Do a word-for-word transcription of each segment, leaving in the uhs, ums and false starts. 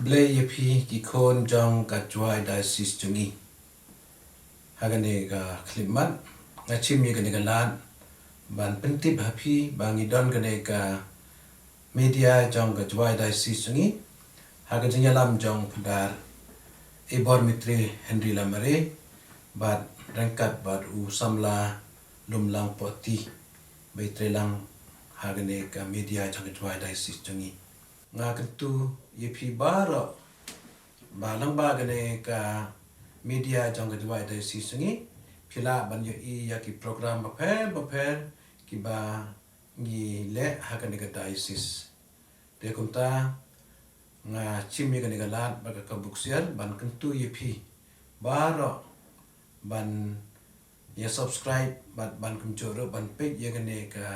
Blei ïa phi ki khun jong ka Jowai Diocese jong ngi. Ha kane ka khyllipmat nga chim ïa kane ka lad ban pyntip ha phi ba ngi don kane ka media jong ka Jowai Diocese jong ngi ha ka jingïalam jong Phadar Ibor Mitri Henry Lamare bad ryngkat bad u samla Lumlang Poti ba i trei lang ha kane ka media jong ka Jowai Diocese jong ngi. Nga kyntu ïa phi baroh ba lyngba kane ka media jong ka Jowai Diocese jong ngi phi lah ban ïohi ïa ki program bapher bapher kiba ngi leh ha kane ka diocese. Te kumta nga chim ïa kane ka lad bad ka buksiar ban kyntu ïa phi baroh ban ïa subscribe bad ban kumjuh ruh ban peit ïa kane ka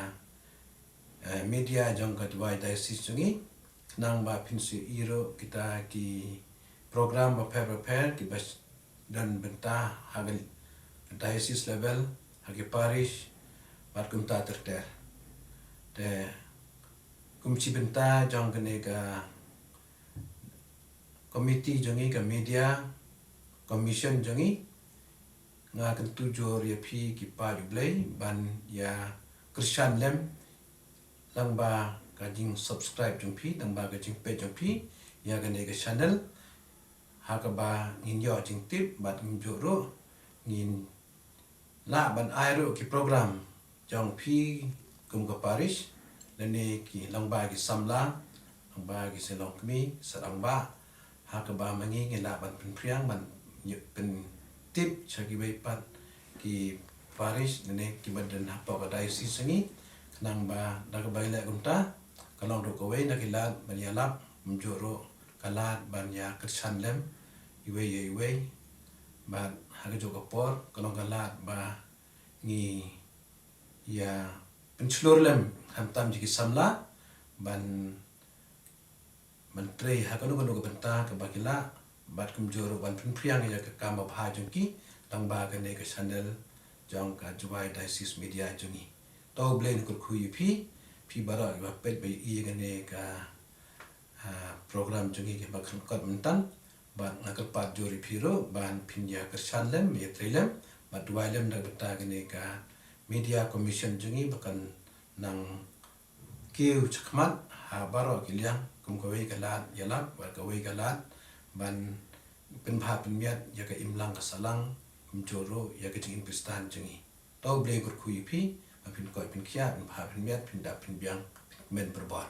eh, media jong ka Jowai Diocese jong ngi. Khnang ba phin sa ïohi ruh kita ki program bapher bapher kiba don bynta ha ka diocese level, ha ki parish bad kumta ter ter. Te kum shi bynta jong kane ka committee jong ngi, ka media commission jong ngi, nga kyntu jur ïa phi ki paid U Blei ban ïa kyrshan lem lyngba ka jingsubscribe jong phi, lyngba ka jingpeit jong phi ïa kane ka channel, ha kaba ngin ïoh jingtip bad kumjuh ruh ngin lah ban ai ruh ki program jong phi kum ka parish lane ki lyngba ki samla, lyngba ki seng longkmie, ki seng rangbah, ha kaba ma ngi ngi lah ban pynphriang ban pyntip sha kiwei pat ki parish lane kiba don hapoh ka diocese jong ngi. Khnang ba da kaba ïaleh kumta ka long ruh kawei na ki lad ban ïalap, kumjuh ruh ka lad ban ïa kyrshan lem iwei ïa iwei. Bad ha kajuh ka por ka long ka lad ba ngi ïa pynshlur lem khamtam ïa ki samla ban ban trei ha kano kano ka bynta kaba ki lah bad kumjuh ruh ban pynphriang ïa ka kam babha jong ki lyngba kane ka channel jong ka Jowai Diocese Media jong ngi. To U Blei un kyrkhu ïa phi, phi baroh kiba peit ba ïohi ïa kane ka ah, program jong ngi kiba kyrkhu mynta. Bad nga kyrpad jur ïa phi ruh ban phin ïa kyrshan lem, ïa trei lem bad duwai lem na ka bynta kane ka media commission jong ngi ba kan nang kiew shakhmat ha baroh ki liang kum kawei ka lad ïalap bad kawei ka lad ban pynbha pynmiat ïa ka imlang ka sahlang kumjuh ruh ïa ka jingim Khristan jong ngi. To U Blei un kyrkhu ïa phi ba phin koit phin khiah, phin bha phin miat, phin dap phin biang, phin kmen pynbor.